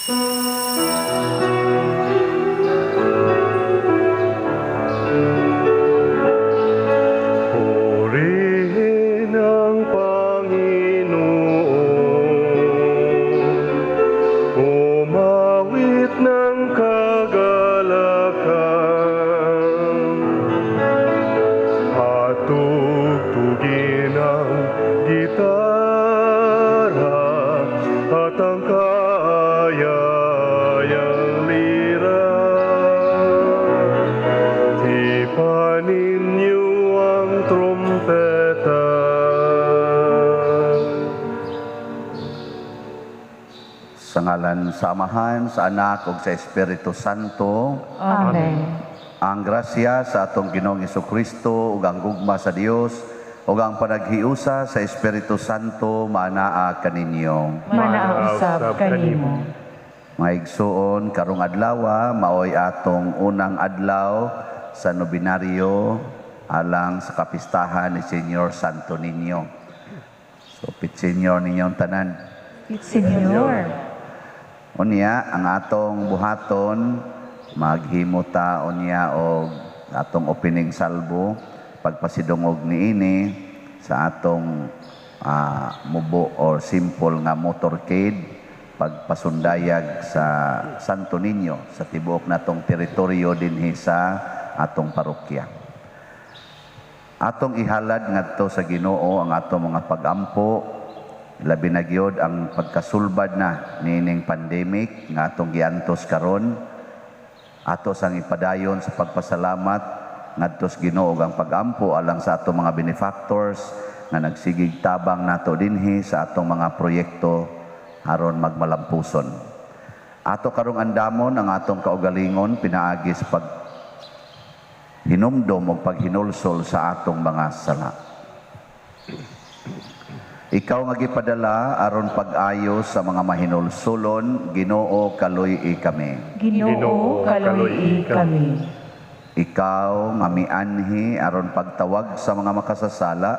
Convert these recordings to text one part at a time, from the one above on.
Purihin ang Panginoon. Umawit ng kagalakan at tugtugin ang gitara at ang kaayayang lira. Tipan ninyo ang trumpeta. Sa ngalan sa Amahan, sa Anak ug sa Espiritu Santo. Amen. Ang grasya sa atong Ginoong Kristo ug ang gugma sa Dios ug ang panaghiusa sa Espiritu Santo maanaa kaninyo. Manaa usab kanimo. Mga igsuon, karong adlaw maoy atong unang adlaw sa nobinaryo alang sa kapistahan ni Señor Santo Niño. So, pit Señor ninyong tanan. Señor. Unya, ang atong buhaton, maghimo ta unya og atong opening salvo, pagpasidungog niini sa atong mubo or simple nga motorcade, pagpasundayag sa Santo Niño sa tibuok natong teritoryo dinhi sa atong parokya. Atong ihalad ngadto sa Ginoo ang atong mga pagampo, labi na gyud ang pagkasulbad na niining pandemic nga atong giantos karon. Ato sang ipadayon sa pagpasalamat ngadto sa Ginoo ang pagampo alang sa atong mga benefactors nga nagsigig tabang nato dinhi sa atong mga proyekto aron magmalampuson. Ato karong andamon ang atong kaugalingon pinaagi sa pag hinumdom og paghinulsol sa atong mga sala. Ikaw nga gipadala aron pag-ayo sa mga mahinulsulon, Ginoo, kaluy-i kami. Ginoo, kaluy-i kami. Ikaw nga mianhi aron pagtawag sa mga makasasala,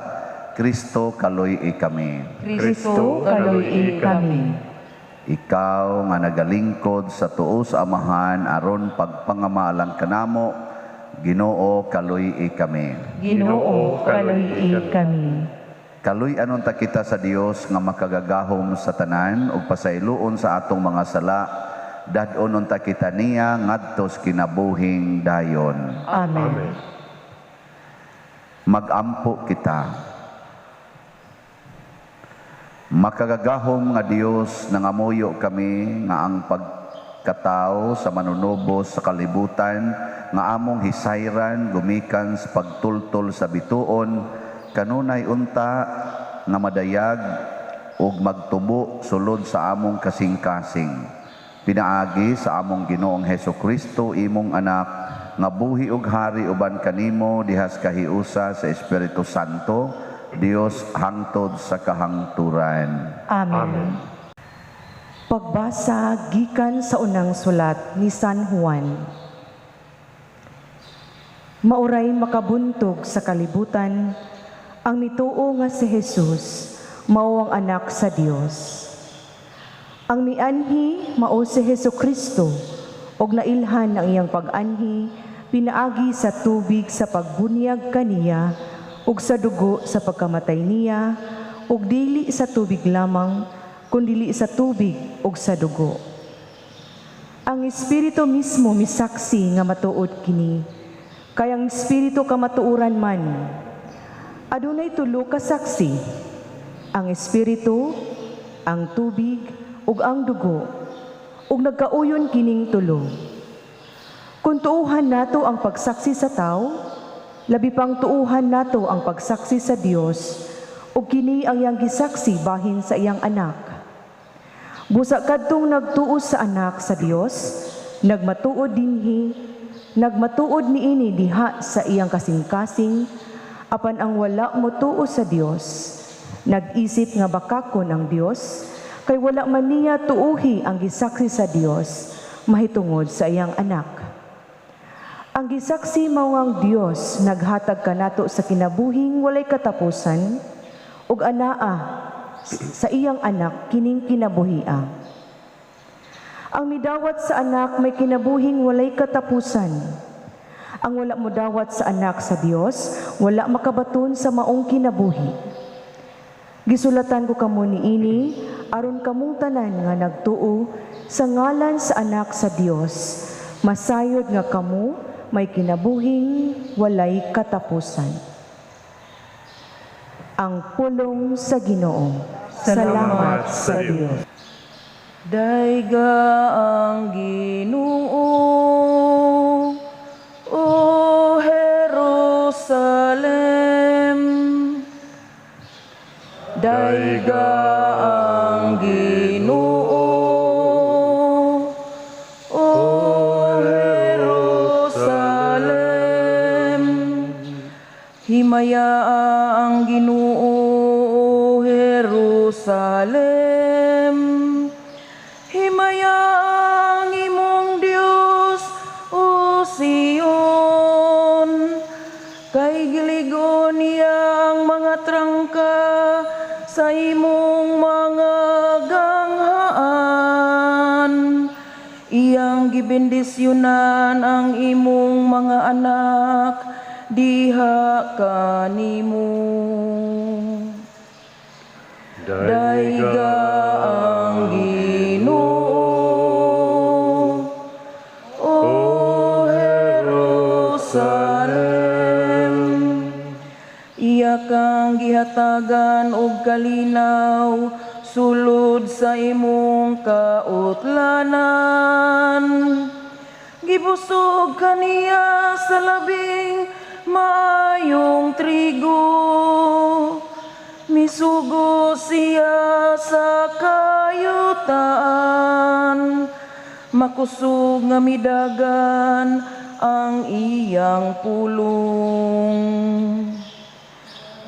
Kristo, kaluy-i kami. Kristo, kaluy-i kami. Ikaw nga nagalingkod sa tuo sa Amahan aron pagpangamalang kanamo, Ginoo, kaluy-i kami. Ginoo, kaluy-i kami. Kaluy-anon ta kita sa Dios nga makagagahom sa tanan ug pasayloon sa atong mga sala, dad-onon ta kita niya ngadto sa kinabuhing dayon. Amen. Amen. Magampo kita. Makagagahom nga Dios, nangamuyo kami nga ang pagkatao sa manunubos sa kalibutan nga among hisayran gumikan sa pagtultol sa bituon kanunay unta nga madayag ug magtubo sulod sa among kasing-kasing. Pinaagi sa among Ginoong Hesus Kristo, imong anak, nga buhi ug hari uban kanimo dihas kahiusa sa Espiritu Santo, Dios hangtod sa kahangturan. Amen. Amen. Pagbasa gikan sa unang sulat ni San Juan. Mauray makabuntog sa kalibutan ang mituo nga si Jesus mao ang anak sa Dios. Ang mianhi mao si Hesus Kristo og nailhan ang iyang pag-anhi pinaagi sa tubig sa pagbunyag kaniya ug sa dugo sa pagkamatay niya, ug dili sa tubig lamang kundili sa tubig ug sa dugo. Ang Espiritu mismo misaksi nga matuod kini, kay ang Espiritu kamatuoran man. Adunay tulo ka saksi: ang Espiritu, ang tubig, ug ang dugo, ug nagkauyon kining tulo. Kung tuuhan nato ang pagsaksi sa tao, labi pang tuuhan nato ang pagsaksi sa Dios, ug kini ang iyang gisaksi bahin sa iyang anak. Busa kadtong nagtuo sa anak sa Dios, nagmatuod dinhi, nagmatuod niini diha sa iyang kasing-kasing, apan ang wala motuo sa Dios, nag-isip nga bakakon ang Dios, kay wala man niya tuuhi ang gisaksi sa Dios mahitungod sa iyang anak. Ang gisaksi mao ang Dios naghatag kanato sa kinabuhing walay katapusan ug anaa sa iyang anak kining kinabuhia. Ang midawat sa anak may kinabuhing walay katapusan. Ang wala modawat sa anak sa Dios, wala makabaton sa maong kinabuhi. Gisulatan ko kamo niini aron kamong tanan nga nagtuo sa ngalan sa anak sa Dios, masayod nga kamo may kinabuhing walay katapusan. Ang pulong sa Ginoo. Salamat sa Dios. Dayga ang Ginoo, O Jerusalem. Dayga ang Ginoo, O Jerusalem. Himaya ang Ginoo, O Jerusalem. Himaya ang imong Dios, O Sion. Kay giligon niya ang mga trangka sa imong mga ganghaan. Iyang gibendisyonan ang imong mga anak diha kanimo. Dayga ang Ginoo, O Jerusalem. Iya kang gihatagan og kalinaw sulod sa imong kautlanan. Gibusog kaniya sa labing maayong trigo. Misugo siya sa kayutaan, makusog nga midagan ang iyang pulong.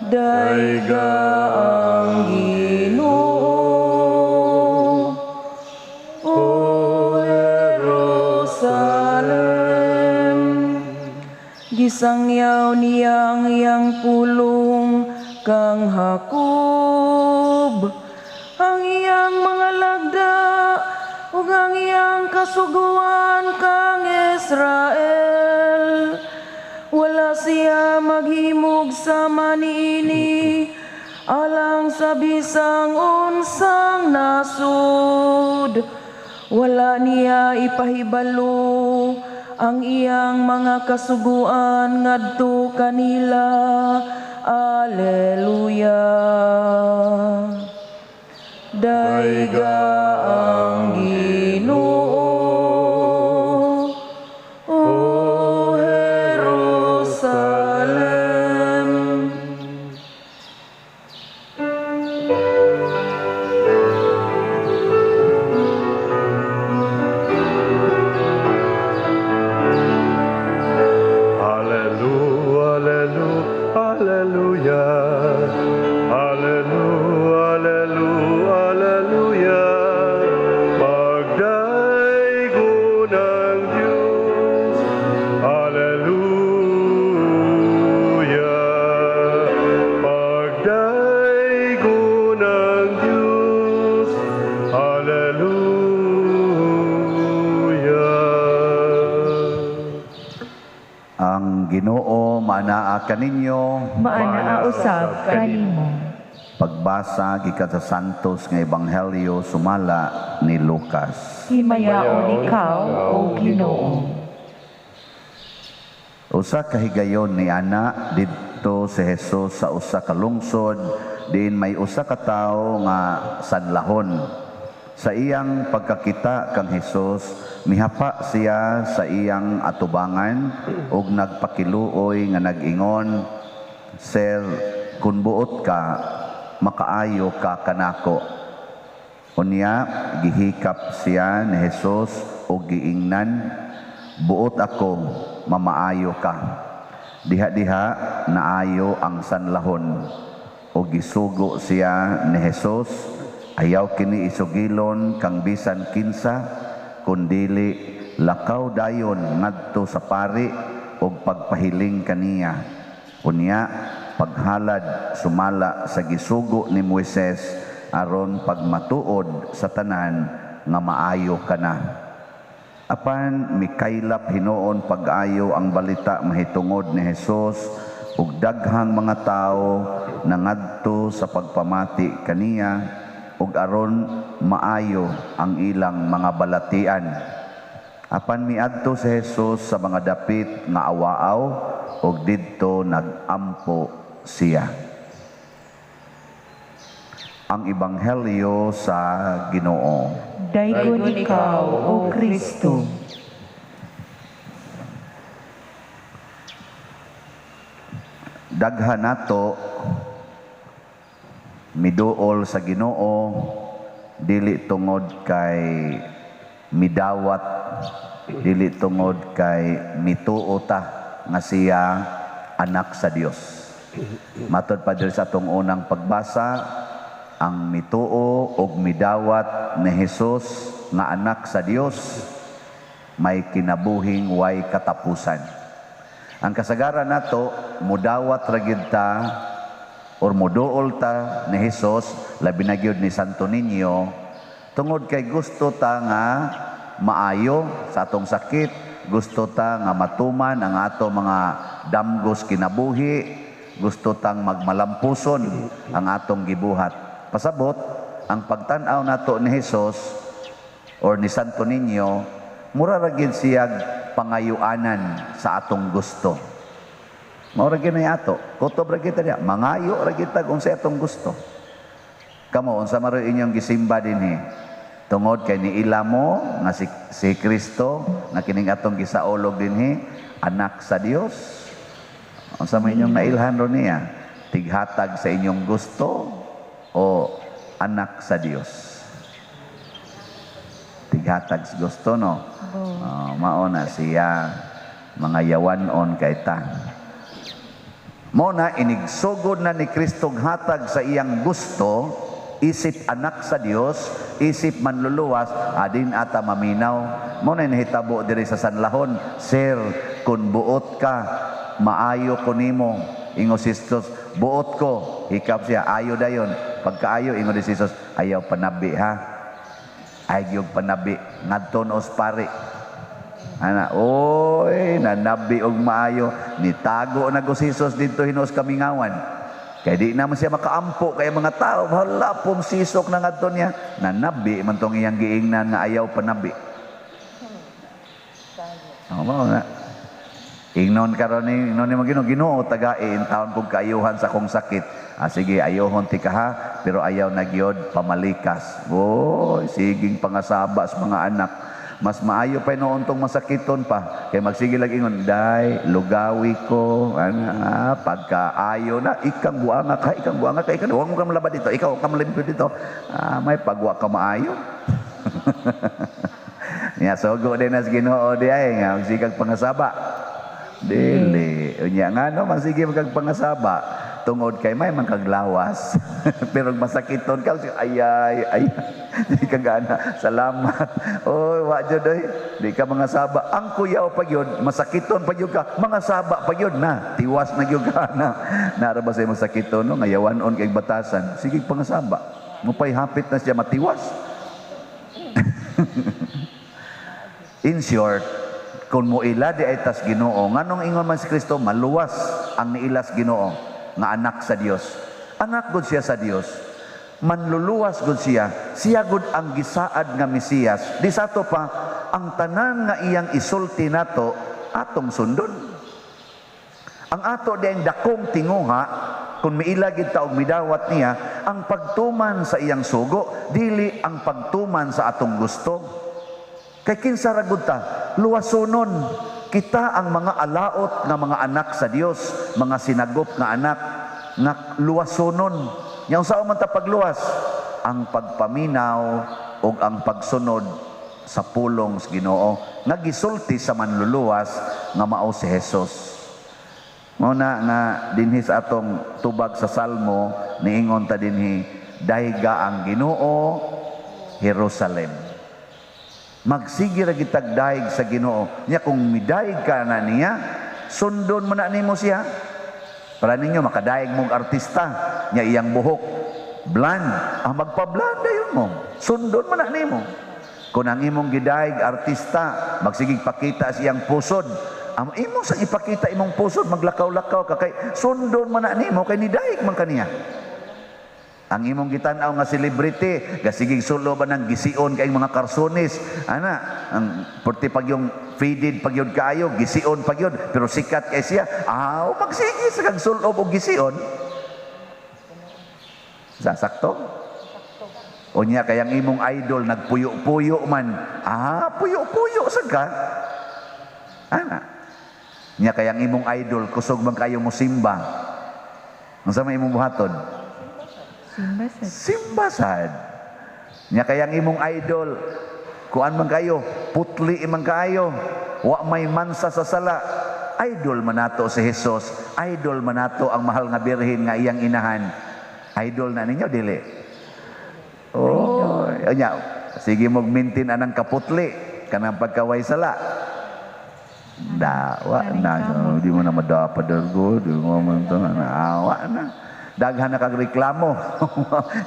Dayga ang Ginoo, O Jerusalem. Gisangyaw niya ang iyang pulong kang Jacob, ang iyang mga lagda ug ang iyang kasuguan kang Israel. Wala siya maghimog sama niini alang sa bisang unsang nasud. Wala niya ipahibalo ang iyang mga kasuguan ngadto kanila. Alleluia. Dayga ang Ginoo, O Jerusalem. Alleluia, alleluia, alleluia, alleluia. Pagdaygon ang Diyos, alleluia. Pagdaygon ang Diyos, alleluia. Ang Ginoo maanaa kaninyo. Maanaa usab kanimo. Pagbasa gikan sa Santos nga Ebanghelyo sumala ni Lucas. Himayaon ikaw, o Ginoo. Usa ka higayon ni ana didto si Jesus sa usa ka lungsod diin may usa ka tawo nga sanlahon. Sa iyang pagkakita kang Hesus, mihapa siya sa iyang atubangan ug nagpakiluoy nga nag-ingon, "Sir, kun buot ka, makaayo ka kanako." Unya gihikap siya ni Hesus ug giingnan, "Buot ako, mamaayo ka." Diha-diha naayo ang sanlahon ug gisugo siya ni Hesus, "Ayaw kini isugilon kang bisan kinsa, kundili lakaw dayon ngadto sa pari ug pagpahiling kaniya. Unya paghalad sumala sa gisugo ni Moises aron pagmatuod sa tanan nga maayo ka na." Apan mikaylap hinuon pag-ayo ang balita mahitungod ni Hesus ug daghang mga tawo nangadto sa pagpamati kaniya ug aron maayo ang ilang mga balatian. Apan miadto si Hesus sa mga dapit nga awaaw ug didto nagampo siya. Ang Ebanghelyo sa Ginoo. Daygon ikaw, O Kristo. Daghan nato miduol sa Ginoo dili tungod kay midawat, dili tungod kay mituo ta nga siya anak sa Dios. Matod pa diri sa atong unang pagbasa, ang mituo og midawat ni Hesus nga anak sa Dios may kinabuhing way katapusan. Ang kasagaran nato mudawat ra gyud ta or muduol ta ni Hesus, labi na gyud ni Santo Niño, tungod kay gusto ta nga maayo sa atong sakit, gusto ta nga matuman ang ato mga damgos kinabuhi, gusto tang magmalampuson ang atong gibuhat. Pasabot, ang pagtan-aw nato ni Hesus or ni Santo Niño, mura ra gyud siyag pangayuanan sa atong gusto. Mao ra gyud na ato, kutob ra gyud ta diha, mangayo ra gyud ta kung sa atong gusto. Kamo unsa man inyong gisimba dinhi? Tungod kay niila mo nga si Kristo nga kining atong gisaolog dinhi, anak sa Dios. Unsa man inyong nailhan ron niya? Tighatag sa inyong gusto o anak sa Dios? Tighatag sa gusto, no? Oh, mao na siya mga yawanon kay ta. Mo na inigsugod na ni Kristo hatag sa iyang gusto, isip anak sa Dios, isip manluluwas, adin ata maminaw. Mo na nahitabo diri sa Sanlahon, sir, kun buot ka, maayo ko nimo. Ingo si Jesus, buot ko. Hikap siya, ayo dayon. Pagkaayo, ingo si Jesus, ayaw panabi ha. Ay gyud panabi ngadto nos pare. Ana, oy, nanabi og maayo, nitago na ko si Jesus didto hinos kamingawan. Kay di naman siya makaampo kay mga tao, hala pong sisok na ngadto niya. Nanabi man tong iyang giingnan nga ayaw panabi. Oh, mao na. Ingnon karon ni ingnon nimo Ginoo, Ginoo tagai in taon kog kaayuhan sa akong sakit. Ah, sige, ayohon ti ka ha, pero ayaw na gyud pamalikas. Oy, siging pangasaba sa mga anak. Mas maayo pa noon tong masakiton pa. Kay magsige lang ingon, day, lugawi ko, ana, pagkaayo na, ikang buanga ka, ikang buanga ka, ikang, huwag mo ka malaba dito, ikaw ka malimpyo dito. Ah, may pagwa ka maayo. Nya, sogo din as Ginoo di ay, nga, magsigag pangasaba. Dili. Unya nga, no, magsige magkag pangasaba. Tungod kay may mangkaglawas. Pero masakiton ka, ayay, ay, di ka gana, salamat. Oy, wa jud oy, di ka mga saba. Ang kuyaw pa gyud, masakiton pa gyud ka, mga saba pa gyud na, tiwas na gyud ka na. Nara ba say masakiton no, ngayawanon kay batasan. Sige pangasaba. Mupay hapit na siya matiwas. In short, kung moila di ay tas Ginoo, nganong ingon man si Kristo, maluwas ang niilas Ginoo nga anak sa Dios. Anak gud siya sa Dios. Manluluwas gud siya. Siya gud ang gisaad nga Mesiyas. Di sato pa, ang tanan nga iyang isulti nato, atong sundon. Ang ato di ang dakong tinguha, kung miila gid ta og midawat niya, ang pagtuman sa iyang sugo, dili ang pagtuman sa atong gusto. Kay kinsa ra gud ta, luwasonon kita ang mga alaot nga mga anak sa Dios, mga sinagop nga anak nga luwasonon. Nya unsa man ta pagluwas? Ang pagpaminaw ug ang pagsunod sa pulong sa Ginoo nga gisulti sa manluluwas nga mao si Jesus. Mao na nga dinhi sa atong tubag sa Salmo niingon ta dinhi, dayga ang Ginoo, Jerusalem. Magsige ra gitag daig sa Ginoo. Nya kung midaig ka na niya, sundon man na nimo siya. Para ninyo makadaig mong artista, nya iyang buhok blonde, ah magpa-blonde dayon mo. Sundon man na nimo. Kung ang imong gidayeg artista, magsigig pakita sa iyang pusod. Ang imo sang ipakita imong pusod, maglakaw-lakaw ka kay sundon man na nimo kay nidayeg man kaniya. Ang imong gitan-aw nga celebrity, gasigig sulo ba ng gision kay mga karsones, ana, ang purti pag yung faded pag yun kaayo, gision pag yun, pero sikat kay siya, aw, magsige sa kag sulob og gision. Sasakto? Unya kay ang imong idol nagpuyo-puyo man, puyo-puyo sad ka. Ana. Nya kay ang imong idol kusog man kayo mo simba. Unsa may imong buhaton? Simba sad. Simba sad. Nya kay ang imong idol kuan man kayo, putli man kayo, wa may mansa sa sala. Idol man nato si Jesus, idol man nato ang mahal nga birhen nga iyang inahan. Idol na ninyo dili? Oh, nya sige mog maintain anang kaputli kanang pagkaway sala. Da, wa na, so, di mo na madapad go, di mo man to, awa na. Daghan na kag reklamo.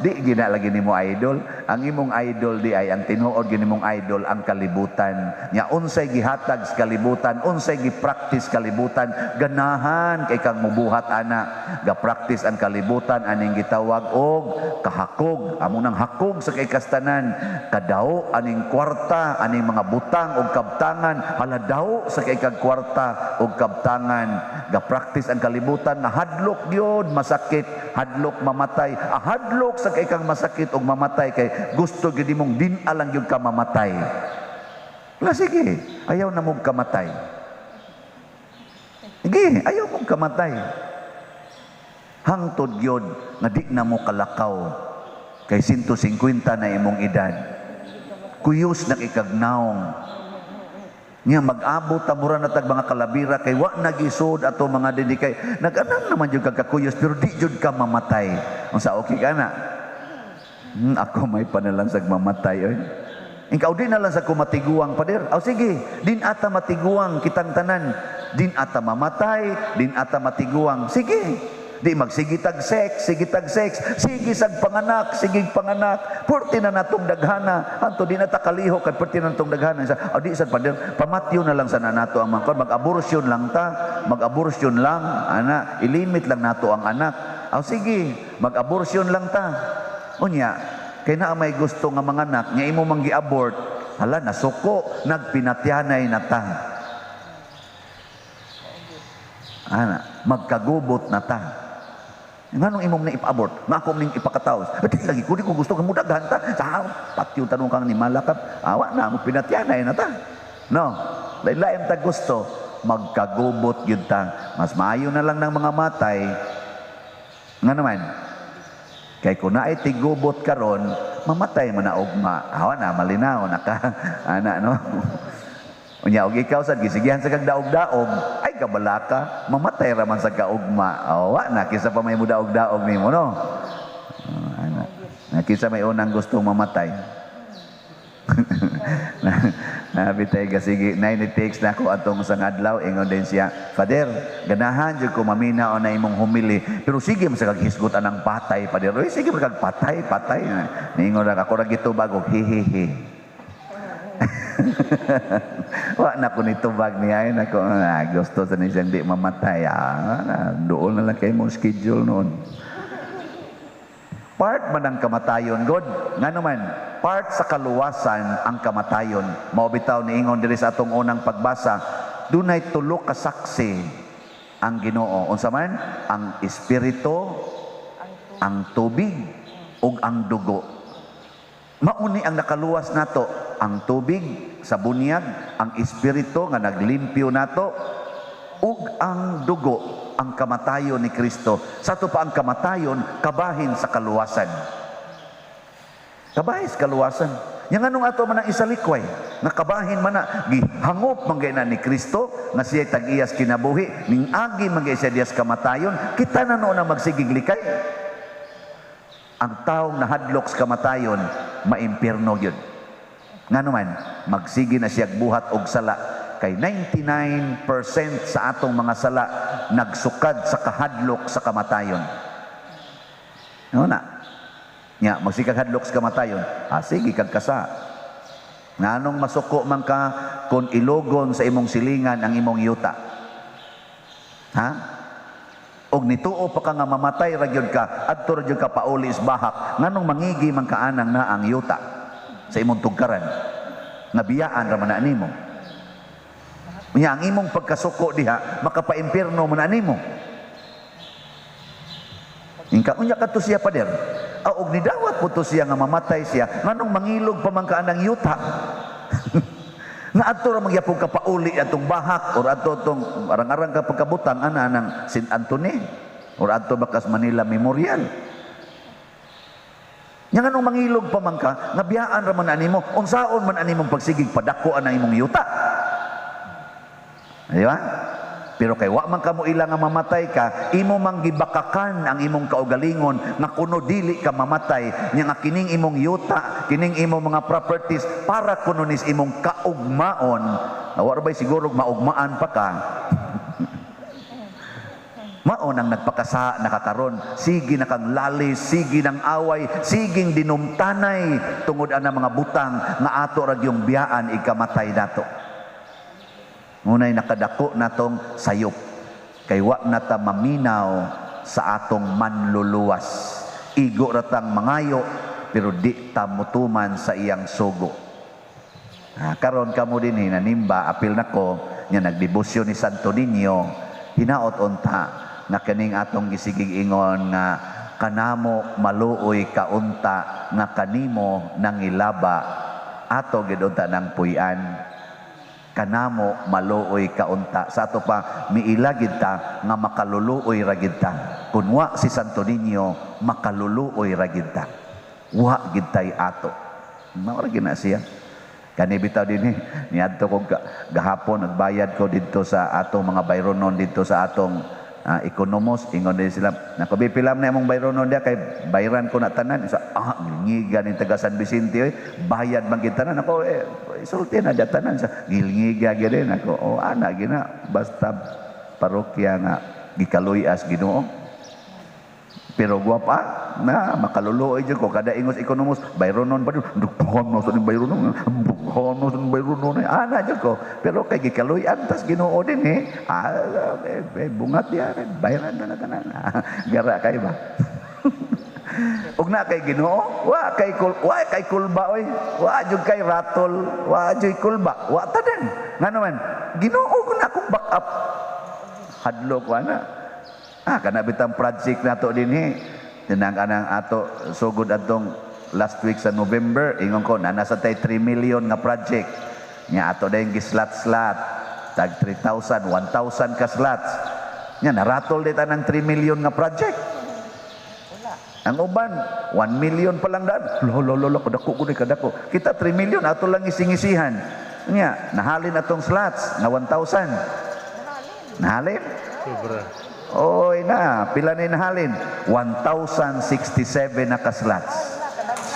Di gina lagi nimo idol. Ang imong idol di ay ang tinuod gini mong idol ang kalibutan. Nya unsay gihatag sa kalibutan, unsay gi-practice kalibutan, ganahan kay kang mubuhat ana. Ga-practice ang kalibutan aning gitawag og kahakog. Amo nang hakog sa kaikastanan, kadao aning kwarta, aning mga butang og kabtangan, hala daw sa kay kag kwarta og kabtangan. Ga-practice ang kalibutan nga hadlok gyud masakit, hadlok mamatay. Hadlok sa kay kang masakit og mamatay kay gusto gyud nimong din-a lang gyud ka mamatay. La sige, ayaw na mong kamatay. Sige, ayaw mong kamatay. Hangtod gyud nga di na mo kalakaw kay 150 na imong edad. Kuyos na ikagnaong. Nya mag-abot ta mura na tag mga kalabira kay wa nagisod ato mga didi kay nag-anang naman jud kag kakuyos pero di jud ka mamatay. Unsa okay ka na? Ako may panalansag mamatay oy. Ikaw di na lang sa kumatiguang pader. Aw sige, din ata matiguang kitang tanan. Din ata mamatay, din ata matiguang. Sige. Di magsigitag sex, sigitag sex, sige sag panganak, sige panganak. Purti na natong daghana. Anto di na ta kaliho kay purti na natong daghana. Sa di sad pader, pamatyo na lang sa nato ang mga mag-abortion lang ta, mag-abortion lang ana, ilimit lang nato ang anak. Aw sige, mag-abortion lang ta. Unya, kay naa may gusto nga manganak, nya imo mang gi-abort, hala nasuko, nagpinatyanay na ta. Ana, magkagubot na ta. Nganong imong na ipa-abort? Nga ako ning ipakataos. Di lagi ko, di ko gusto kang mudaghan ta. Sa patyo tanong kang ni malakap. Awa na, mo pinatyanay na ta. No, lain-lain ta gusto, magkagubot yun ta. Mas maayo na lang ng mga matay. Nga naman, kay kung naay tigubot karon, mamatay man na ugma. Awa na, malinaw na ka. Ana, no? Unya, og ikaw sad gisigihan sa kag daog-daog, ay kabalaka, mamatay ra man sa kaugma. Awa na, kisa pa may mudaog-daog nimo, no? Ana. Na kisa may unang gustong mamatay. Nabitay ka, sige, 9 takes na ako atong sa adlaw, ingon din siya, Father, ganahan jud ko maminaw na imong humili, pero sige man sa kag hisgot anang patay, Father. Uy, sige man kag patay, patay. Ningon ra ako ra gitubag og hihihi. Wa na ko nitubag niya, ay nako, gusto sa niya di mamatay. Doon na lang kay mong schedule noon. Part man ang kamatayon, God. Nga naman, part sa kaluwasan ang kamatayon. Mao bitaw niingon diri sa atong unang pagbasa, dunay tulo ka saksi ang Ginoo. Unsa man? Ang espiritu, ang tubig, ug ang dugo. Mauni ang nakaluwas nato, ang tubig sa bunyag, ang espiritu nga naglimpyo nato, ug ang dugo, ang kamatayon ni Kristo. Sa ato pa ang kamatayon, kabahin sa kaluwasan. Kabahin sa kaluwasan. Yang anong ato man ang isalikway, nakabahin man na, gihangop man gay na ni Kristo, nga siya tag-iyas kinabuhi, ning agi man gay siya diyas kamatayon, kita na noon ang magsigig likay. Ang taong nahadlok sa kamatayon, maimpirno yun. Nga naman, magsige na siya buhat og sala. Kay 99% sa atong mga sala nagsukad sa kahadlok sa kamatayon. No na. Nya, magsigag hadlok sa kamatayon. Sige kag kasa. Nganong masuko man ka kung ilogon sa imong silingan ang imong yuta? Ha? Og nituo pa ka nga mamatay ra gyud ka, adto ra gyud ka pauli sa bahak, nganong mangigi man kaanang na ang yuta sa imong tugkaran? Nga biyaan ra man na nimo. Nya ang imong pagkasuko diha, makapaimpierno man na nimo. Ingka unya kadto siya, pader. Ah, og nidawat po to siya nga mamatay siya, nganong mangilog pa man ka anang yuta? Nga adto ra magyapon ka pauli atong bahak or adto tong arang-arang ka pagkabutang ana ng St. Anthony or adto bakas Manila Memorial. Nya nganong mangilog pa man ka, nga biyaan ra man animo, unsaon man animong pagsigig padako ang imong yuta? Di ba? Pero kay wa man kamo ila nga mamatay ka, imo mang gibakakan ang imong kaugalingon nga kuno dili ka mamatay, nya nga kining imong yuta, kining imong mga properties para kuno nis imong kaugmaon. Wa ra bay siguro maugmaan pa ka. Mao nang nagpakasa nakakaron, sige na kang lalis, sige ng away, siging dinumtanay tungod ana mga butang nga ato ra gyung biyaan ikamatay nato. Ngunay nakadako natong sayop kay wa na ta maminaw sa atong manluluwas. Igo ra tang mangayo pero di ta mutuman sa iyang sugo. Ah, karon kamo dinhi nanimba, apil nako nya nagdebosyon ni Santo Niño, hinaot unta nga kining atong gisigig ingon nga kanamo maluoy kaunta nga kanimo nangilaba, ato gid unta nang puy-an. Kanamo maluoy kaunta, sa ato pa miila gid ta nga makaluluoy ra gid ta. Kun wa si Santo Niño, makaluluoy ra gid ta, wa gid tay ato. Mao ra gid na siya. Kani bitaw dinhi niadto ko gahapon, nagbayad ko didto sa atong mga bayronon didto sa atong ekonomos. Ingon din sila, nako pilam na imong bayronon diya kay bayran ko na tanan. Sa gilngiga ni taga San Vicente oy, bayad man gid tanan. Ako isulti na diya tanan. Sa gilngiga gyud din ako, oh ana gina basta parokya nga gikaluy-as Ginoo. Pero gwapa na makaluluoy jud ko kada ingos ekonomos bayronon pa dughan no sa bayronon, dughan no sa bayronon, ana jud ko. Pero kay gikaluy-an tas Ginoo din bungat diya bayran na tanan. Gara kay ba ug na kay Ginoo, wa kay kulba oy, wa jud kay ratol, wa jud kulba, wa tanan. Ngano man Ginoo ko na akong back up, hadlok wa na. Ah, kana bitang project nato dinhi. Tinang anang ato sugod atong last week sa November, ingon ko na nasa tay 3 million nga project. Nya ato dayon gislat-slat tag 3,000, 1,000 ka slots. Nya naratol di tanang 3 million nga project. Ang uban 1 million pa lang daan. Lo lo lo lo kadako ko ni kadako. Kita 3 million ato lang isingisihan. Nya nahalin atong slots nga 1,000. Nahalin? Sobra. Oy na, pila ni nahalin? 1,067 na ka-slots.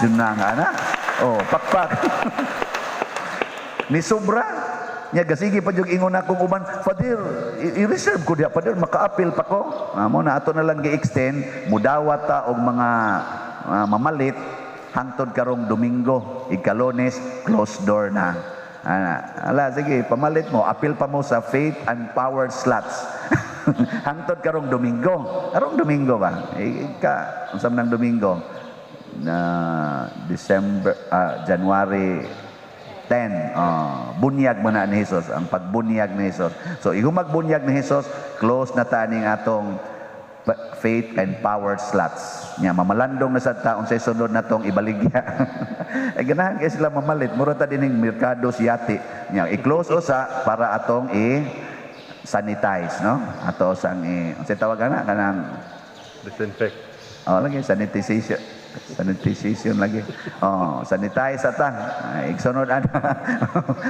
Suna nga na. Oh, pakpak. Ni sobra. Nya gasigi pa jud ingon akong uban, Father, i-reserve ko diha, Father, maka-appeal pa ko. Amo na ato na lang gi-extend, mudawat ta og mga mamalit hangtod karong Domingo, ika-Lunes, close door na. Ala, sige, pamalit mo, appeal pa mo sa faith and power slots. Hangtod karong Domingo. Karong Domingo ba? Ika, unsa man ang Domingo? Na December, January 10. Bunyag man na ni Jesus, ang pagbunyag ni Jesus. So ihumag bunyag ni Jesus, close na taning atong faith and power slots. Nya mamalandong na sa taon sa sunod na tong ibaligya. Ay ganahan kay sila mamalit, mura ta dining merkado siyati. Nya i-close usa para atong i-sanitize, no? Ato sang i unsay tawag ana kanang disinfect. Oh, lagi sanitization. Sanitization lagi. Oh, sanitize ata. Ay, igsunod ana.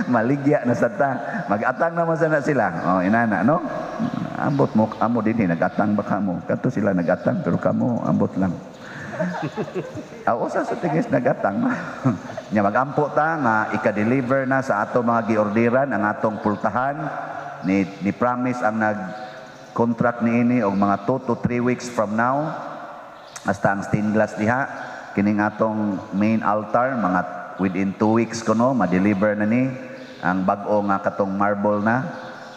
Maligya na sa ta. Mag-atang naman sana sila. Oh, inana, no? Ambot mo, amo din nagatang ba kamo? Kato sila nagatang pero kamo ambot lang. Aw usa sa tingis nagatang. Nya magampo ta nga ika-deliver na sa ato mga giorderan ang atong pultahan. Ni promise ang nag-contract niini og mga 2 to 3 weeks from now. Hasta ang stained glass diha kining atong main altar mga within 2 weeks kuno ma-deliver na ni ang bag-o nga katong marble na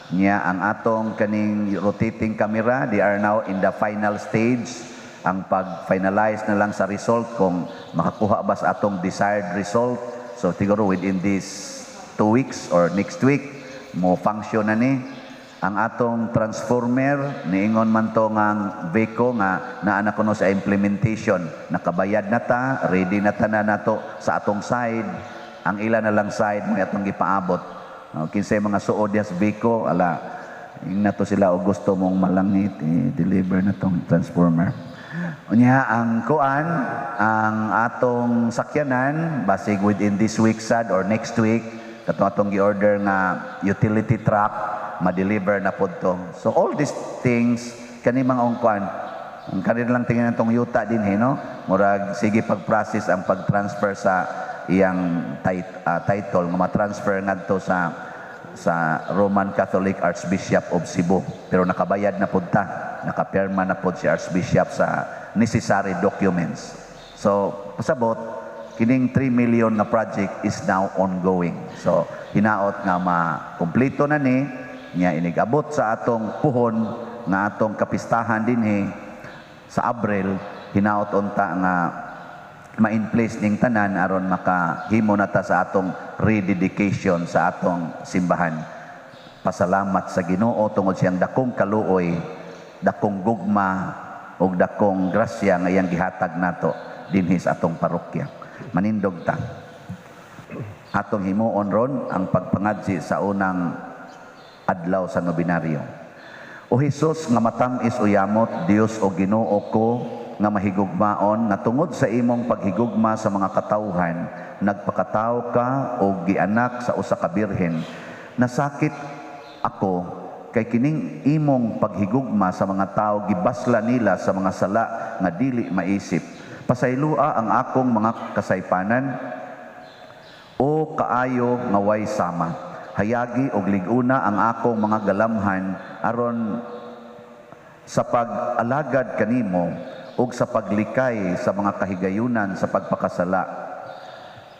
niya. Ang atong kaning rotating camera, they are now in the final stage, ang pag-finalize na lang sa result kung makakuha ba sa atong desired result. So siguro within this 2 weeks or next week mo function na ni. Ang atong transformer, niingon man to nga VECO nga naa na kuno sa implementation. Nakabayad na ta, ready na ta na nato sa atong side. Ang ila na lang side mo atong gipaabot. Oh, kinsay mga suod sa VECO, ala, ing nato sila og gusto mong malangit, i-deliver na tong transformer. Unya ang kuan, ang atong sakyanan, basig within this week sad or next week, katong atong gi-order nga utility truck, ma-deliver na pod to. So all these things kani mga kuan, ang kanila lang tingnan tong yuta din he, no? Murag sige pag-process ang pag-transfer sa iyang title nga ma-transfer ngadto sa Roman Catholic Archbishop of Cebu. Pero nakabayad na pud ta, nakapirma na pud si Archbishop sa necessary documents. So, pasabot, kining 3 million na project is now ongoing. So, hinaot nga makumpleto na ni, niya inigabot sa atong puhon nga atong kapistahan dinhi sa Abril, hinaot unta nga ma-in place ning tanan aron makahimo na ta sa atong rededication sa atong simbahan. Pasalamat sa Ginoo tungod siyang dakong kaluoy, dakong gugma ug dakong grasya nga iyang gihatag nato dinhi sa atong parokya. Manindog ta. Atong himuon ron ang pagpangadji sa unang adlaw sa nobinaryo. O Hesus nga matam-is o yamot, Dios o Ginoo ko nga mahigugmaon, nga tungod sa imong paghigugma sa mga katawhan, nagpakatawo ka o gianak sa usa ka birhen. Nasakit ako kay kining imong paghigugma sa mga tawo gibasla nila sa mga sala nga dili maisip. Pasayloa ang akong mga kasaypanan, o kaayo nga way sama. Hayagi og lig-una ang akong mga galamhan aron sa pag-alagad kanimo ug sa paglikay sa mga kahigayunan sa pagpakasala.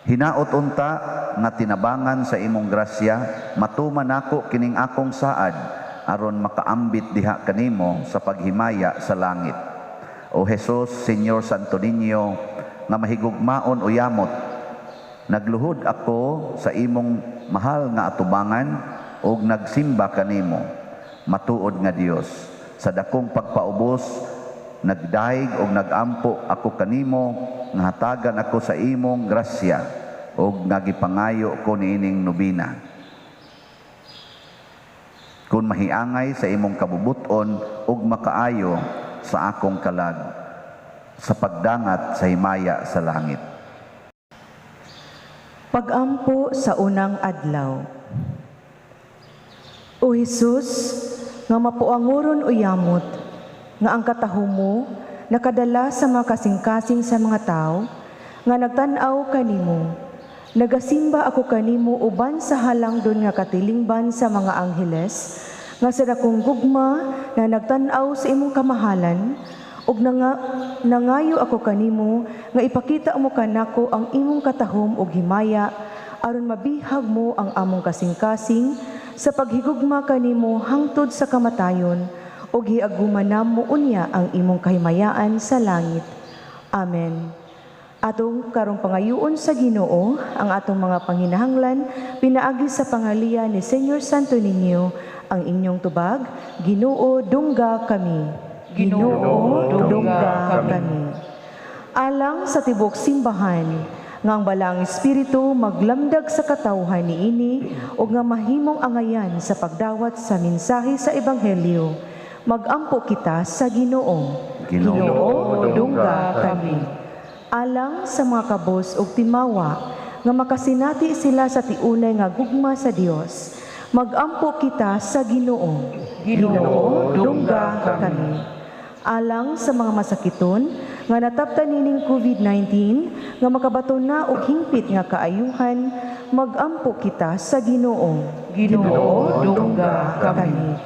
Hinaot unta nga tinabangan sa imong grasya, matuman nako kining akong saad aron makaambit diha kanimo sa paghimaya sa langit. O Jesus, Señor Santo Niño, nga mahigugmaon o yamot, nagluhod ako sa imong mahal nga atubangan ug nagsimba kanimo, matuod nga Dios. Sa dakong pagpaubos, nagdayeg og nagampo ako kanimo nga hatagan ako sa imong grasya ug nagipangayo ko niining nobina. Kung mahiangay sa imong kabubuton ug makaayo sa akong kalag sa pagdangat sa himaya sa langit. Pagampo sa unang adlaw. O Hesus, nga mapuanguron o yamot, nga ang katahom mo nakadala sa mga kasing-kasing sa mga tao, nga nagtan-aw kanimo, nagasimba ako kanimo uban sa halangdon nga katilingban sa mga angheles, nga sa dakong gugma na nagtan-aw sa imong kamahalan, ug nangayo ako kanimo nga ipakita mo kanako ang imong katahom ug himaya aron mabihag mo ang among kasing-kasing sa paghigugma kanimo hangtod sa kamatayon ug hiaguma namo unya ang imong kahimayaan sa langit. Amen. Atong karong pangayuon sa Ginoo ang atong mga panginahanglan pinaagi sa pangaliya ni Señor Santo Niño. Ang inyong tubag. Ginoo, dungga kami. Ginoo, dungga kami. Alang sa tibok simbahan, nga ang Balaang Espiritu maglamdag sa katawhan niini ug nga mahimong angayan sa pagdawat sa mensahe sa ebanghelyo, magampo kita sa Ginoo. Ginoo, dungga kami. Alang sa mga kabos ug timawa nga makasinati sila sa tiunay nga gugma sa Dios, magampo kita sa Ginoo. Ginoo, dungga kami. Alang sa mga masakiton nga nataptan nining COVID-19 nga makabaton na og hingpit nga kaayuhan, magampo kita sa Ginoo. Ginoo, dungga kami.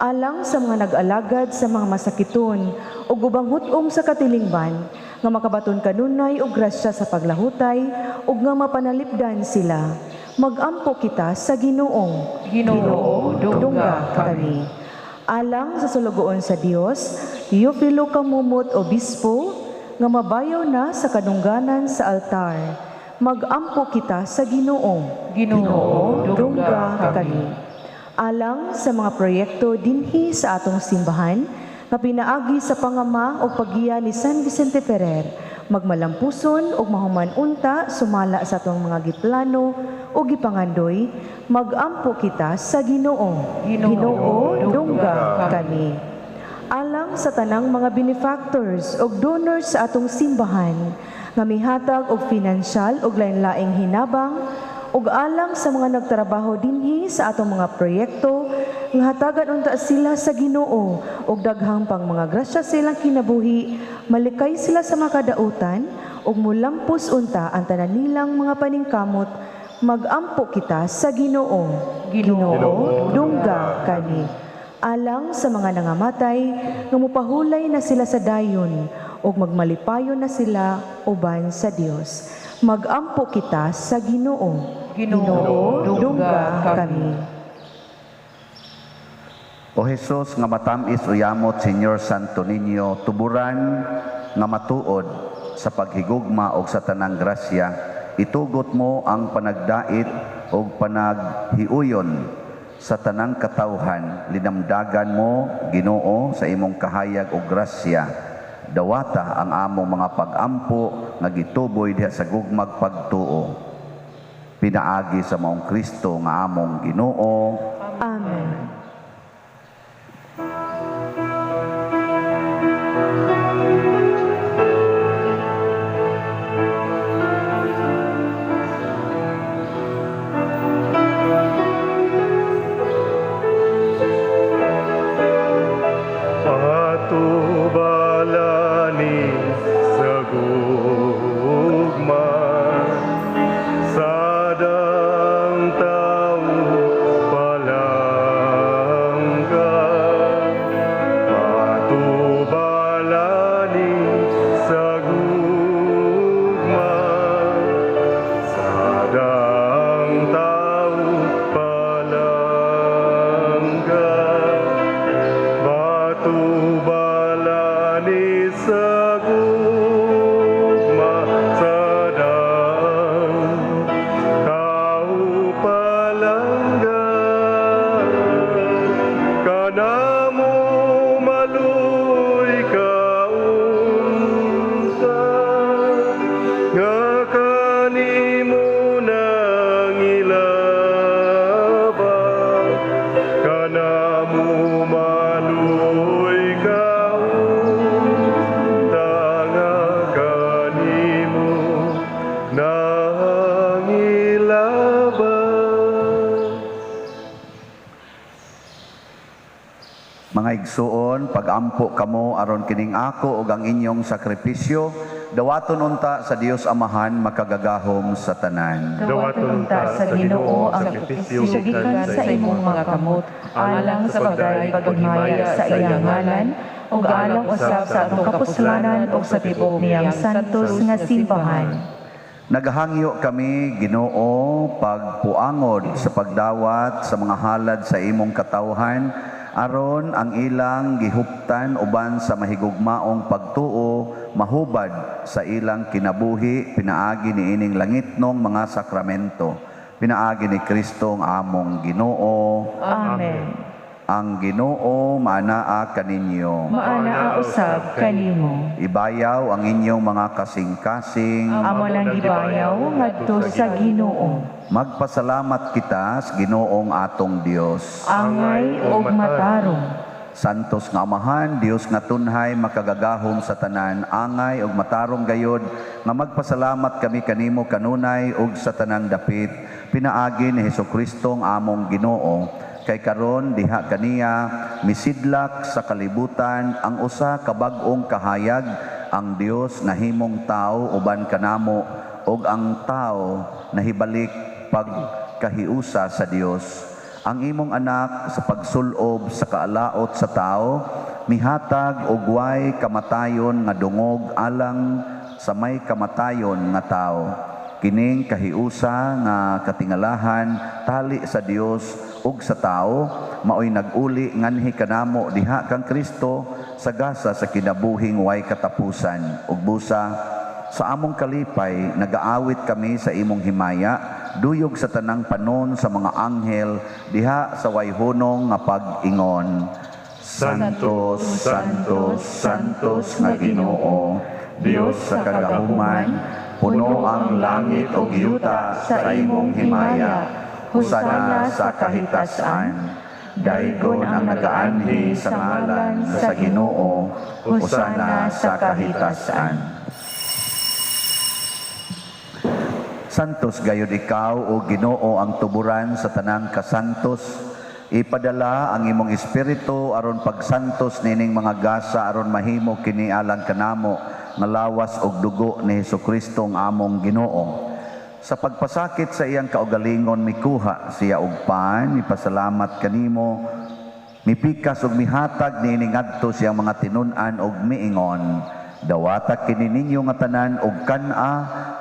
Alang sa mga nag-alagad sa mga masakiton ug ubang hut-ong sa katilingban nga makabaton kanunay og grasya sa paglahutay ug nga mapanalipdan sila. Magampo kita sa Ginoo. Ginoo, dungga kami. Alang sa sulugoon sa Dios, Teofilo Camomot Obispo, nga mabayaw na sa kadungganan sa altar. Magampo kita sa Ginoo. Ginoo, dungga kami. Alang sa mga proyekto dinhi sa atong simbahan, nga pinaagi sa pangama o paggiya ni San Vicente Ferrer, magmalampuson ug mahuman unta sumala sa atong mga giplano o gipangandoy, magampo kita sa Ginoo. Ginoo, dungga kami. Alang sa tanang mga benefactors ug donors sa atong simbahan, nga mihatag og pinansyal ug lain-laing hinabang, ug alang sa mga nagtrabaho dinhi sa atong mga proyekto, nga hatagan unta sila sa Ginoo ug daghang pang mga grasya silang kinabuhi, malikay sila sa makadautan ug mulampos unta ang tanan nilang mga paningkamot. Magampo kita sa Ginoo. Ginoo, dungga kami. Alang sa mga nangamatay, nga mupahulay na sila sa dayon ug magmalipayon na sila uban sa Dios. Magampo kita sa Ginoo. Ginoo, dungga kami. O Jesus nga matamis uyamot Señor Santo Niño, tuburan nga matuod sa paghigugma og sa tanang grasya, itugot mo ang panagdait og panaghiuyon sa tanang katawhan. Linamdagan mo, Ginoo, sa imong kahayag og grasya. Dawata ang among mga pag-ampo nga gituboy diha sa gugmag pagtuo. Pinaagi sa maong Kristo nga among Ginoo. Amen. Patubalani sa gugma, sa dang tao palangga. Patubalani sa gugma, sa dang tao palangga. Batubalani sa gugma, sa dang tao palangga. Kanamo maluoy ka unta, nga kanimo nangilaba. Kanamo maluoy ka unta, nga kanimo nangilaba. Mga igsuon, pagampo kamo aron kining ako ug ang inyong sakripisyo, dawaton unta sa Dios Amahan makagagahom sa tanan. Dawaton unta sa Ginoo ang sakripisyo gikan sa imong mga kamot, alang sa pagdayeg paghimaya sa iyang ngalan, ug alang usab sa atong kapuslanan ug sa tibuok niyang santos nga simbahan. Nagahangyo kami, Ginoo, pagpuangod sa pagdawat sa mga halad sa imong katawhan, aron ang ilang gihuptan uban sa mahigugmaong pagtuo mahubad sa ilang kinabuhi, pinaagi niining langitnong mga sakramento, pinaagi ni Kristo ang among Ginoo. Amen. Ang Ginoo maanaa kaninyo. Maanaa usab kanimo. Ibayaw ang inyong mga kasing-kasing. Amo nang gibayaw ngadto sa Ginoo. Magpasalamat kita sa Ginoong atong Dios. Angay og matarong. Santos nga Amahan, Dios nga tunhay makagagahom sa tanan, angay og matarong gayod nga magpasalamat kami kanimo kanunay ug sa tanang dapit, pinaagi ni Hesukristo ang among Ginoo. Kay karon diha kaniya misidlak sa kalibutan ang usa ka bag-ong kahayag, ang Dios nahimong tao uban kanamo ug ang tao nahibalik pagkahiusa sa Dios. Ang imong anak sa pagsulob sa kaalaot sa tao mihatag og way kamatayon nga dungog alang sa may kamatayon nga tawo. Kining kahiusa nga katingalahan tali sa Dios ug sa tawo maoy nag-uli nganhi kanamo diha kang Kristo sa gasa sa kinabuhing way katapusan. Ug busa sa among kalipay nagaawit kami sa imong himaya duyog sa tanang panon sa mga anghel diha sa way hunong nga pag-ingon. Santo, Santo, Santos nga Ginoo, Dios sa kagahuman, puno ang langit ug yuta sa imong himaya. Hosana sa kahitasan. Daygon ang nagaanhi sa ngalan sa Ginoo. Hosana sa kahitasan. Santos gayud ikaw o Ginoo ang tuburan sa tanang kasantos. Ipadala ang imong espiritu aron pagsantos nining mga gasa aron mahimo kini alang kanamo nga lawas og dugo ni Hesukristo ang among Ginoo. Sa pagpasakit sa iyang kaugalingon mikuha siya og pan, mipasalamat kanimo, mipikas og mihatag niini ngadto siyang mga tinun-an og miingon. Dawata kini ninyo nga tanan og kan-a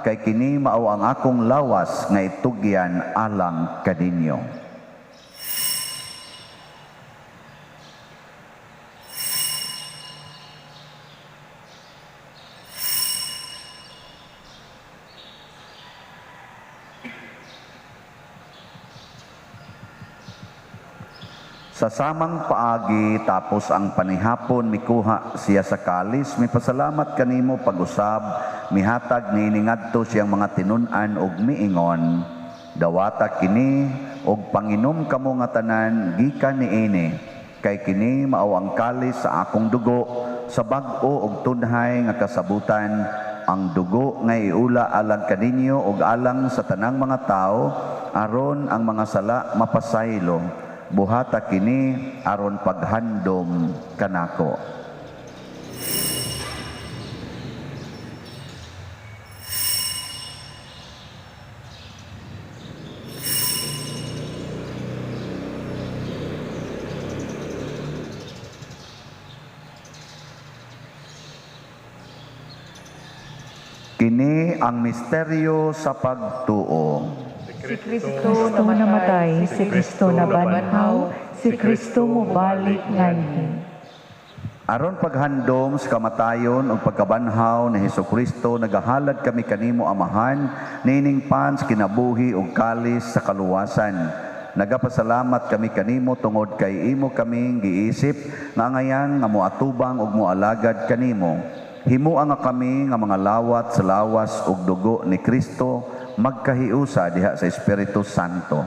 kay kini mao ang akong lawas nga itugyan alang kaninyo. Sa samang paagi tapos ang panihapon mikuha siya sa kalis, mipasalamat kanimo pag-usab, mihatag niini ngadto siyang mga tinun-an og miingon. Dawata kini og panginom kamo nga tanan gikan niini, kay kini mao ang kalis sa akong dugo sa bag-o og tunhay nga kasabutan, ang dugo nga iula alang kaninyo og alang sa tanang mga tawo aron ang mga sala mapasaylo. Buhata kini aron paghandom kanako. Kini ang misteryo sa pagtuo. Si Kristo namatay, si Kristo nabanhaw, si Kristo mobalik nganhi. Aron paghandom sa kamatayon ug pagkabanhaw ni Hesukristo, nagahalad kami kanimo Amahan niining pan sa kinabuhi ug kalis sa kaluwasan. Nagapasalamat kami kanimo tungod kay imo kaming giisip nga angayan nga moatubang ug moalagad kanimo. Himua nga kami nga mga lawat sa lawas ug dugo ni Kristo magkahiusa diha sa Espiritu Santo.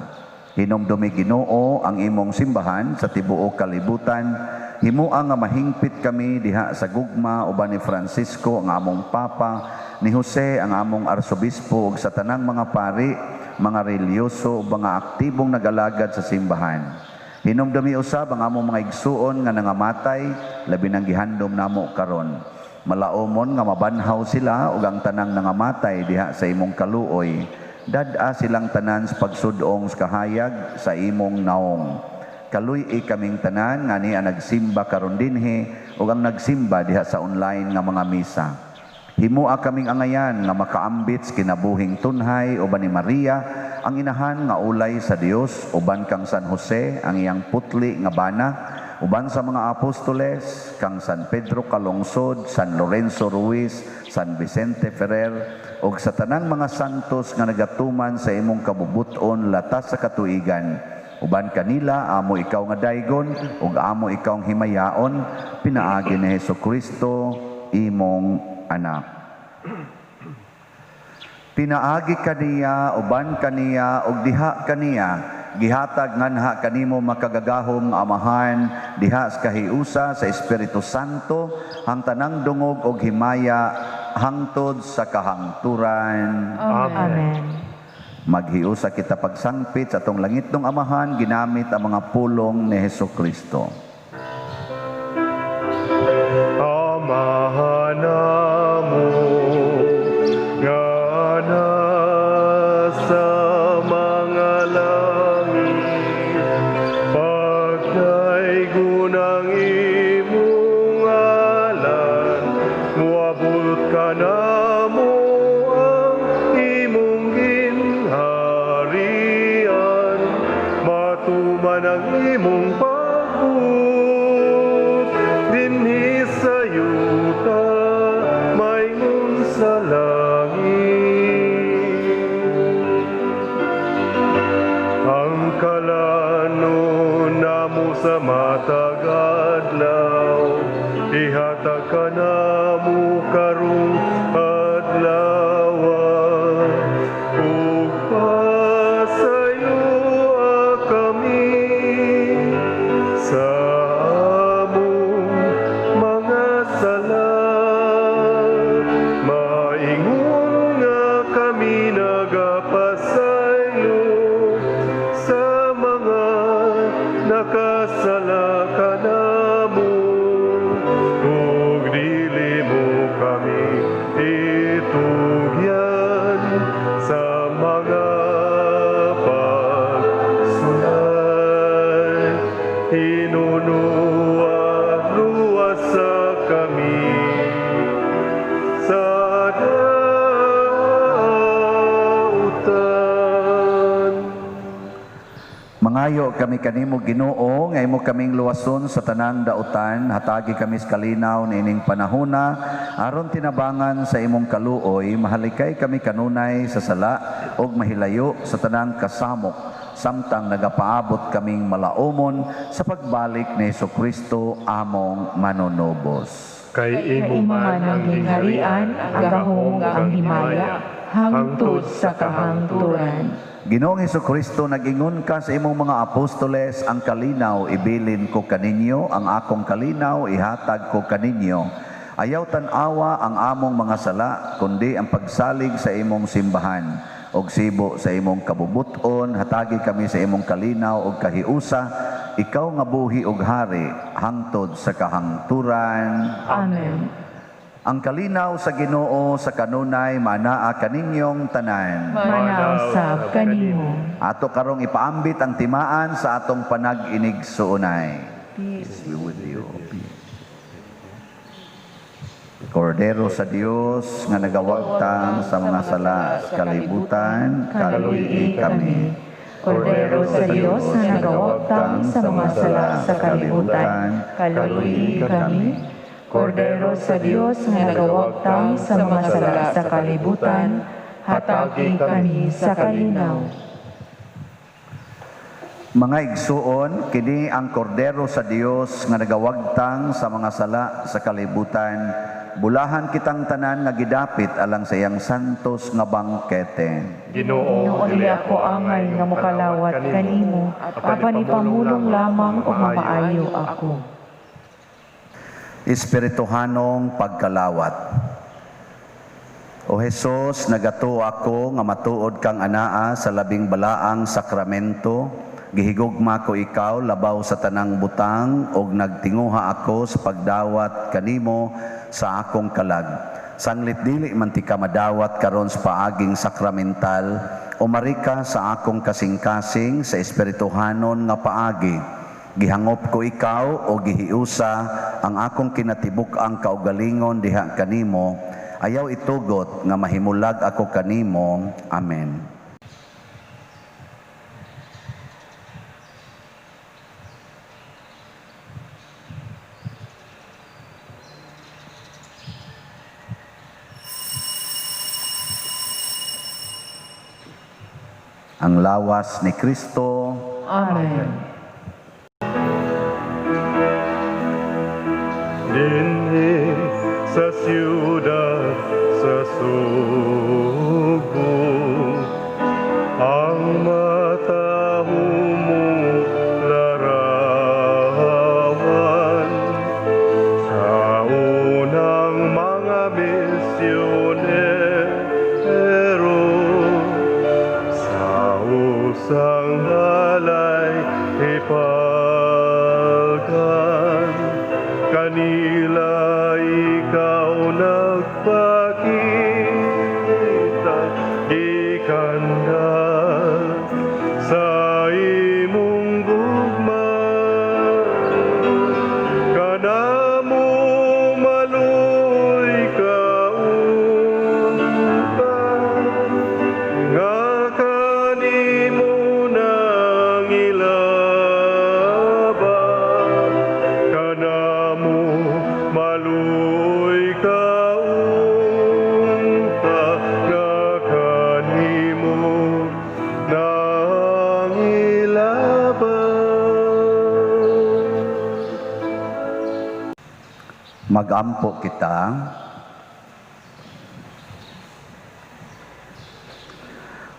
Hinumdumi Ginoo ang imong simbahan sa tibuok kalibutan. Himua nga mahingpit kami diha sa gugma uban ni Francisco ang among Papa, ni Jose ang among Arsobispo ug sa tanang mga pari, mga relihiyoso ug mga aktibong nagalagad sa simbahan. Hinumdumi usab ang among mga igsuon nga nangamatay, labi nang gihandom namo karon. Malaomon nga mabanhaw sila ug ang tanang nangamatay diha sa imong kaluoy. Dad-a silang tanan sa pagsudong sa kahayag sa imong naong. Kaluy-i kaming tanan nga niya nagsimba karon dinhi ug ang nagsimba diha sa online nga mga misa. Himua kaming angayan nga makaambit sa kinabuhing tunhay uban ni Maria ang inahan nga ulay sa Dios, uban kang San Jose ang iyang putli nga bana, uban sa mga apostoles kang San Pedro Calungsod, San Lorenzo Ruiz, San Vicente Ferrer, ug sa tanang mga santos nga nagatuman sa imong kabubut-on latas sa katuigan. Uban kanila amo ikaw nga daygon ug amo ikaw ang himayaon, pinaagi ni Hesukristo imong anak. Pinaagi kaniya, uban kaniya, ug diha kaniya, gihatag nganha kanimo makagagahom nga Amahan diha sa kahiusa sa Espiritu Santo ang tanang dungog og himaya hangtod sa kahangturan. Amen. Maghiusa kita pagsangpit sa atong langitnong Amahan ginamit ang mga pulong ni Hesukristo. Amahan namo nga nasa mga langit, pagdaygon ang imong ngalan, moabot ka na nagapasaylo sa mga nakasala kanamo, ug dili mo kami itugyan sa mga pagsulay. Hinunua, luwasa kami sa dautan. Mangayo kami kanimo, Ginoo, nga imo kaming luwason sa tanang dautan, hatagi kami sa kalinaw niining panahona aron tinabangan sa imong kaluoy, mahalikay kami kanunay sa sala ug mahilayo sa tanang kasamok samtang nagapaabot kaming malaumon sa pagbalik ni Hesukristo among manunubos. Kay Kay imo man ang gingharian, ang gahom, ang himaya, hangtod sa kahangturan. Ginoong Hesukristo, nag-ingon ka sa imong mga apostoles, ang kalinaw ibilin ko kaninyo, ang akong kalinaw ihatag ko kaninyo. Ayaw tan-awa ang among mga sala, kundi ang pagsalig sa imong simbahan. Og sibo sa imong kabubuton, hatagi kami sa imong kalinaw og kahiusa, ikaw nga buhi og hari, hangtod sa kahangturan. Amen. Ang kalinaw sa Ginoo sa kanunay manaa kaninyong tanan. Manausab kanimo. Ato karong ipaambit ang timaan sa atong panag-inigsuonay. Peace be with you. Kordero sa Dios nga nagawagtang sa mga sala sa kalibutan, kaluy kami. Kordero sa Dios nga nagawagtang sa mga sala sa kalibutan, kaluy kami. Kordero sa Dios nga nagawagtang sa mga sala sa kalibutan, hatagi kami sa kalinaw. Mga igsuon, kini ang kordero sa Dios nga nagawagtang sa mga sala sa kalibutan. Bulahan kitang tanan nga gidapit alang sa iyang santos nga bangkete. Ginoo, Ginoo, dili ako angay nga mokalawat kanimo, apan ipamulong lamang ug mamaayo ako. Espirituhanong pagkalawat. O Hesus, nagatuo ako nga matuod kang anaa sa labing balaang sakramento. Gihigugma ko ikaw labaw sa tanang butang ug nagtinguha ako sa pagdawat kanimo sa akong kalag. Sanglit dili man ti ka madawat karon sa paaging sakramental, umari ka sa akong kasing-kasing sa espirituhanon nga paagi. Gihangop ko ikaw o gihiusa ang akong kinatibuk-ang kaugalingon diha kanimo. Ayaw itugot nga mahimulag ako kanimo. Amen. Ang lawas ni Kristo. Amen. Dinhi sa siyudad sa Sugbo, ang matahumong larawan sa unang mga misyonero sa usang balay ipalgan kanila ikaw nagpakita ikandal sa imong gugma kanamo maluoy ka unta nga kanimo nangilaba kanamo maluoy ka unta nga kanimo nangilaba. Magampo kita.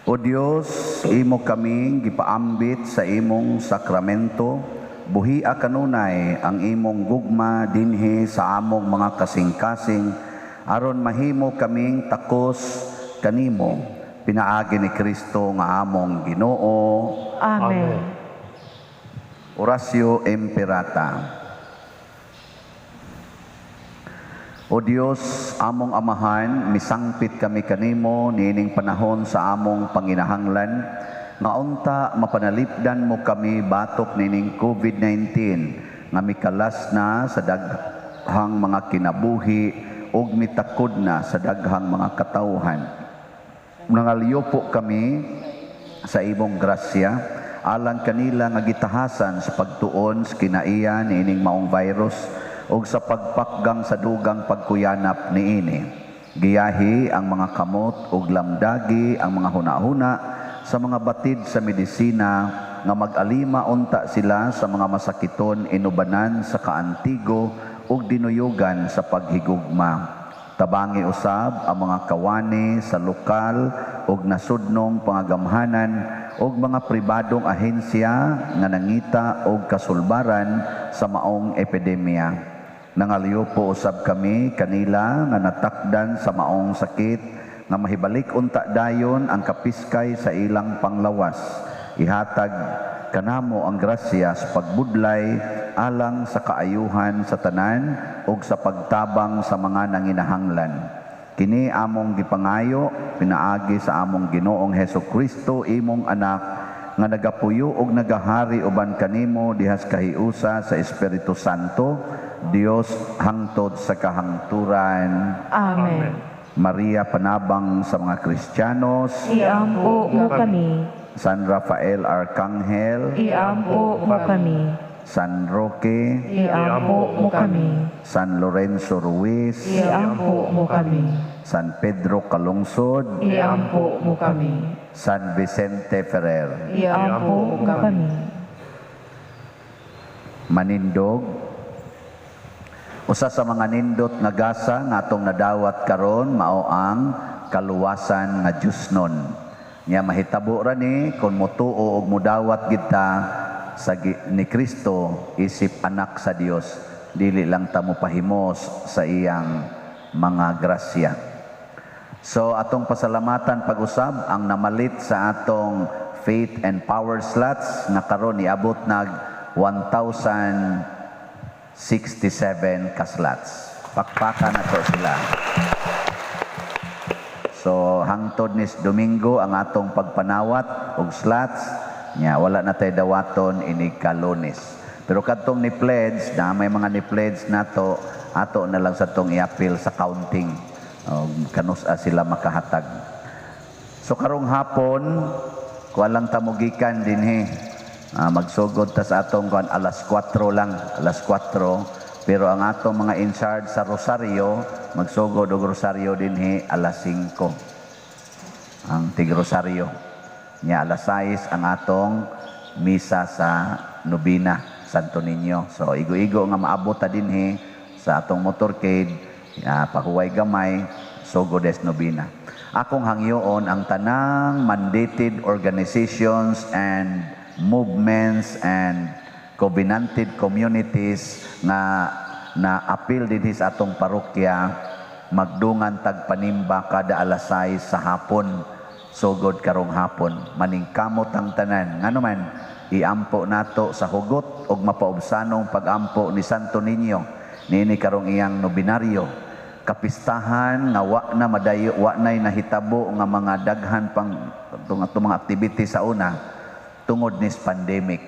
O Dios, imo kaming gipaambit sa imong sakramento, buhia kanunay ang imong gugma dinhi sa among mga kasing-kasing, aron mahimo kaming takos kanimo. Pinaagi ni Kristo nga among Ginoo. Amen. Oratio Imperata. O Dios, among Amahan, misangpit kami kanimo niining panahon sa among panginahanglan, nga unta mapanalipdan mo kami batok niining COVID-19, nga mikalas na sa daghang mga kinabuhi ug mitakod na sa daghang mga katawhan. Nangalyo po kami sa imong grasya, alang kanila nga gitahasan sa pagtuon sa kinaiya niining maong virus ug sa pagpakgang sa dugang pagkuyanap niini. Giyahi ang mga kamot ug lamdagi ang mga hunahuna sa mga batid sa medisina nga mag-alima unta sila sa mga masakiton inubanan sa kaantigo ug dinuyugan sa paghigugma. Tabangi usab ang mga kawani sa lokal ug nasudnong pangagamhanan ug mga pribadong ahensya nga nangita og kasulbaran sa maong epidemya. Nangalyo po usab kami kanila nga natakdan sa maong sakit nga mahibalik unta dayon ang kapiskay sa ilang panglawas. Ihatag kanamo ang grasya sa pagbudlay alang sa kaayuhan sa tanan ug sa pagtabang sa mga nanginahanglan. Kini among gipangayo pinaagi sa among Ginoong Hesus Kristo, imong anak, nga nagapuyo og nagahari uban kanimo dihas kahiusa sa Espiritu Santo, Dios hangtod sa kahangturan. Amen. Maria, panabang sa mga Kristiyanos. Iampo mo kami. San Rafael Arcangel. Iampo mo kami. San Roque. Iampo mo kami. San Lorenzo Ruiz. Iampo mo kami. San Pedro Calungsod. Iampo mo kami. San Vicente Ferrer. Iampo mo kami. Manindog. Usa sa mga nindot nga gasa nga atong nadawat karon mao ang kaluwasan nga Diyosnon. Nya mahitabo ra ni kon motuo og modawat kita sa ni Kristo isip anak sa Dios, dili lang ta mopahimos sa iyang mga grasya. So atong pasalamatan pag-usab ang namalit sa atong faith and power slots nga karon niabot nag 1,067 ka slots. Pakpakan na to sila. So hangtod nis Domingo ang atong pagpanawat og slots nya wala na tay dawaton inig ka-Lunes. Pero kadtong ni pledge na may mga ni pledge nato, ato na lang sa tong i-appeal sa counting. Kanus-a sila makahatag. So karong hapon kuan lang ta mogikan dinhi. Magsugod ta sa atong kuan alas 4 lang, alas 4. Pero ang atong mga in charge sa Rosario, magsugod og Rosario dinhi alas 5. Ang tig Rosario. Nya alas 6 ang atong misa sa Nobina, Santo Niño. So igo-igo nga maabot ta dinhi sa atong motorcade, pahuway gamay, sugod des Nobina. Akong hangyoon ang tanang mandated organizations and movements and covenanted communities nga na appeal dinhi sa atong parokya, magdungan tag panimba kada alas 6 sa hapon, sugod karong hapon. Maningkamot ang tanan. Ngano man, iampo nato sa hugot og mapaubsanong pagampo ni Santo Niño niini karong iyang nobinaryo. Kapistahan nga wa na madayo, wa na'y nahitabo nga mga daghan pang atong mga activity sa una tungod nis pandemic.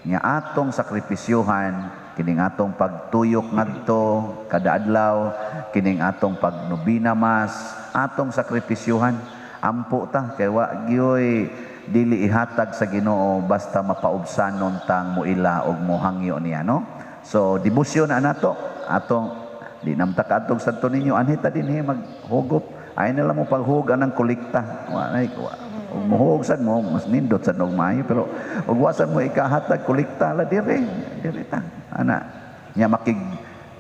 Nga atong sakripisyuhan kining atong pagtuyok ngadto kada adlaw, kining atong pagnobina mas, atong sakripisyuhan. Ampo ta kay wa gyoy dili ihatag sa Ginoo basta mapaubsanon tang muila og mohangyo niya, no? So debosyon na nato atong di namta kaadtog Santo Niño, anhi ta dinhi maghugop. Ay na lang mo paghug anang kolekta. Wa nay wa. Og muhug sad mo, mas nindot sad og maayo, pero og wasan mo ikahatag kolekta la dire, dire ta. Ana nya makig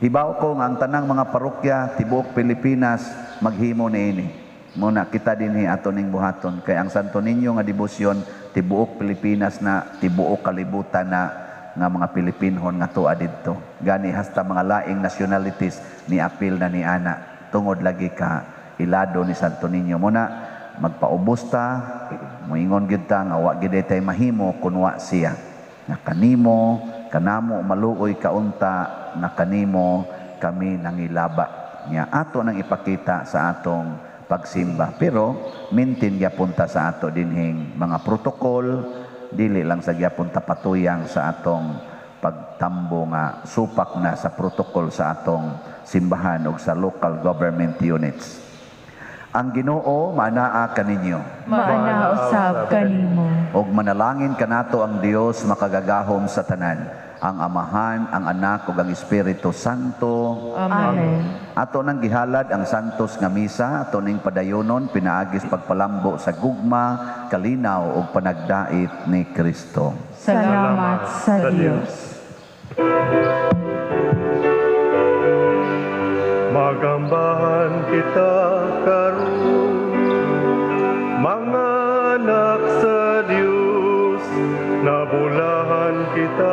hibaw ko nga ang tanang mga parokya tibuok Pilipinas maghimo niini. Muna kita dinhi ato ning buhaton kay ang Santo Niño nga debosyon tibuok Pilipinas na tibuok kalibutan na nga mga Pilipinhon nga tuwa didto. Gani hasta mga laing nationalities ni apil na ni ana tungod lagi ka ilado ni Santo Niño. Muna Magpaubos ta, moingon gyud ta nga wa gyud tay mahimo kun wa siya. Nga kanimo, kanamo maluoy kaunta, na kanimo kami nangilaba. Nya ato nang ipakita sa atong pagsimba. Pero maintain gyapon ta sa ato dinhing mga protocol, dili lang sa gyapon ta patuyang sa atong pagtambo nga supak na sa protocol sa atong simbahan o sa local government units. Ang Ginoo maanaa kaninyo. Maana usab kanimo. Og manalangin kanato ang Dios makagagahom sa tanan, ang Amahan, ang Anak ug ang Espiritu Santo. Amen. Ato nang gihalad ang santos nga misa, ato ning padayonon pinaagis pagpalambo sa gugma, kalinaw ug panagdait ni Kristo. Salamat sa Dios. Magambahan kita karon, mga anak sa Dios, nabulahan kita.